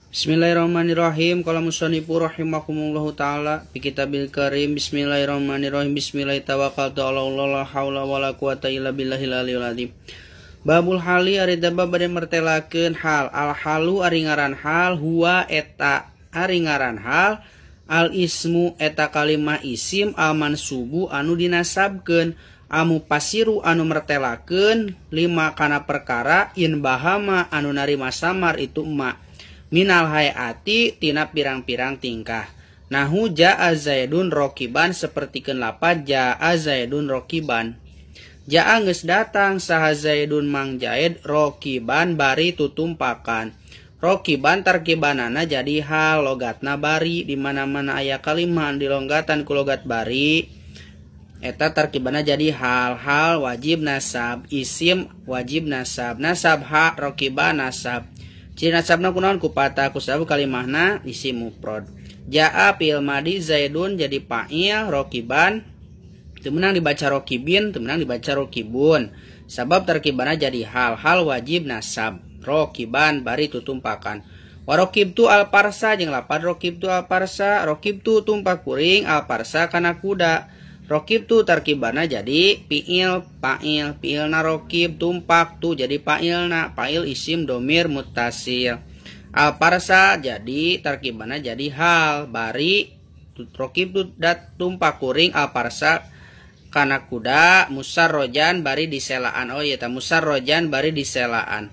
Bismillahirrahmanirrahim. Qala musannifu rahimakumullahu taala fi kitabil karim. Bismillahirrahmanirrahim. Bismillah tawakkaltu ala Allah la haula wala quwata illa billahil aliyil azim. Babul hali ari bab bade mertelakeun hal. Al halu ari ngaran hal, huwa eta ari ngaran hal, al ismu eta kalimah isim, al mansubu anu dinasabkeun, al mufasiru anu mertelakeun lima kana perkara in bahama anu narima samar itu ma minal hayati tina pirang-pirang tingkah. Nahu jaa Zaidun rokiban, sapertikeun lapad jaa Zaidun rokiban. Jaa geus datang saha Zaidun mang Zaid rokiban bari tutumpakan. Rokiban tarkibanana jadi hal logatna bari, di mana-mana aya kalimah dilonggatan ku logat bari eta tarkibana jadi hal. Hal wajib nasab, isim wajib nasab, nasab ha rokiban nasab. Ciri nasabna kunaon ku patah ku sabab kalimahna isim mufrad. Jaa fi'il madi Zaidun jadi fa'il rokiban, teu meunang dibaca rokibin, teu meunang dibaca rokibun. Sabab tarkibana jadi hal, hal wajib nasab. Rokiban bari tutumpakan. Warokibtu al parsa jeung lapad rokibtu al parsa, rokibtu tumpak kuring al parsa kana kuda. Rokibtu tarkibana jadi fi'il fa'il, fi'ilna rokib tumpak tu jadi fa'ilna, fa'il isim domir muttasil. Al parsa jadi tarkibana jadi hal bari rokibtu dat tumpak kuring al parsa kana kuda musarrojan bari diselaan. Oh iya ta musarrojan bari diselaan.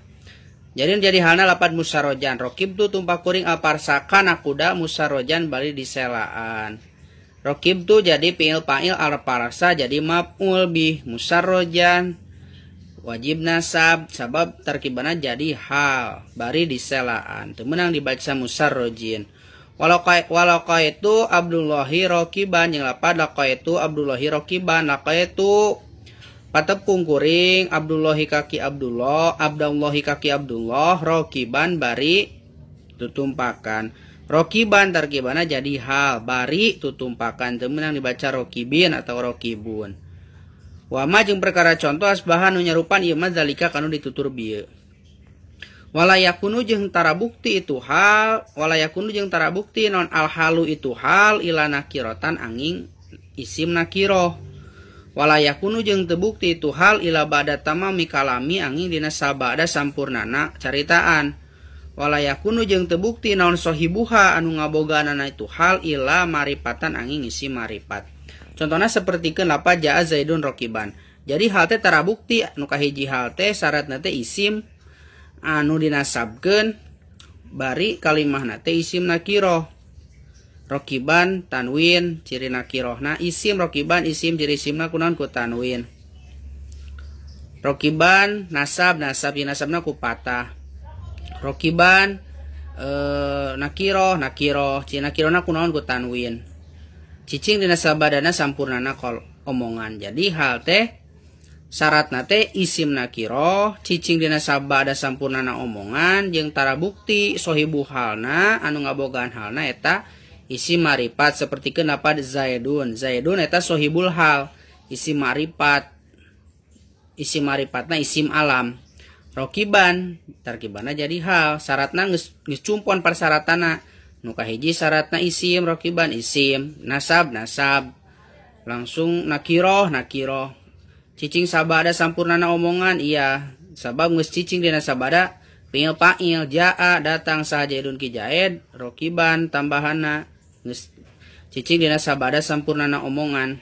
Jadi jadi halna lapad musarrojan, rokibtu tumpak kuring al parsa kana kuda musarrojan bari diselaan. Rokib tu jadi fi'il fa'il al parsa jadi maf'ul bih musarrojan wajib nasab sabab tarkibana jadi hal bari diselaan, teu meunang dibaca musarrojin. Walaqaitu Abdullahi rokiban jeung lapad laqaitu Abdullahi rokiban, laqaitu patepung kuring Abdullahi kaki Abdullah, Abdullahi kaki Abdullah rokiban bari tutumpakan. Rokiban tarkibana jadi hal bari tutumpakan, teu meunang dibaca rokibin atau rokibun. Wa ma jeung perkara contoh asbahan nu nyarupan ieu mah zalika kanu ditutur bieu. Wala yakunu jeung tara bukti itu hal, wala yakunu jeung tara bukti non al halu itu hal ila nakiratan angin isim nakiroh. Wala yakunu jeung teu bukti itu hal ila ba'da tamami kalami angin dina sabada sampurnana caritaan. Wala yakunu jeung teu bukti naon sohibuha anu ngabogaanana itu hal ila maripatan angin isi maripat. Contohna sapertikeun lapad jaa Zaidun rokiban. Jadi hal teh tara bukti anu kahiji hal teh syaratna teh isim anu dinasabkeun bari kalimahna teh isim nakiroh. Rokiban tanwin ciri nakirohna isim, rokiban isim ciri isimna kunaon ku tanwin. Rokiban nasab, nasab nasabna ku patah. Rokiban nakiroh, nakiroh ciri nakirona kunaon ku tanwin. Cicing dina sabadana sampurnana kol omongan. Jadi hal teh syaratna teh isim nakiroh, cicing dina sabada sampurnana omongan jeung tara bukti sohibu halna anu ngabogaan halna eta isim maripat sapertikeun lapad Zaidun. Zaidun eta sohibul hal, isim maripat. Isim maripatna isim alam. Rokiban tarkibana jadi hal, syaratna geus cumpon persyaratanna. Nu kahiji syaratna isim, rokiban isim, nasab nasab, langsung nakiroh nakiroh. Cicing sabada sampurnana omongan iya, sabab geus cicing dina sabada fi'il fa'il jaa datang saha Zaidun ki Zaid, rokiban tambahanna geus cicing dina sabada sampurnana omongan.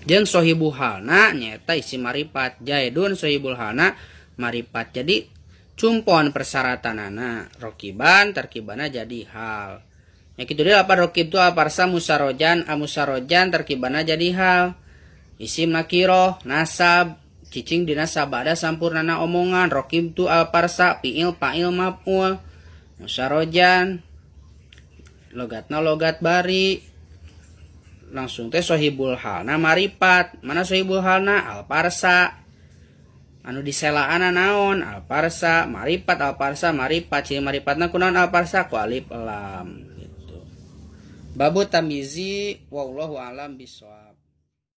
Jeung sohibu halna nyaeta isim maripat, Zaidun sohibul halna maripat. Jadi cumpon persyaratanana rokiban tarkibana jadi hal. Ya kitu deui lapad rokib tu aparsa musarojan, amusarojan tarkibana jadi hal. Isim nakiroh nasab cicing dina sabada sampurnana omongan, rokib tu alparsa fi'il fa'il maf'ul musarojan logatna logat bari langsung teh sohibul halna maripat. Mana sohibul halna alparsa anu diselaana naon alparsa maripat, alparsa maripat ciri maripatna kunaon alparsa ku alif lam gitu. Babu tamyizi wallahu alam bisawab.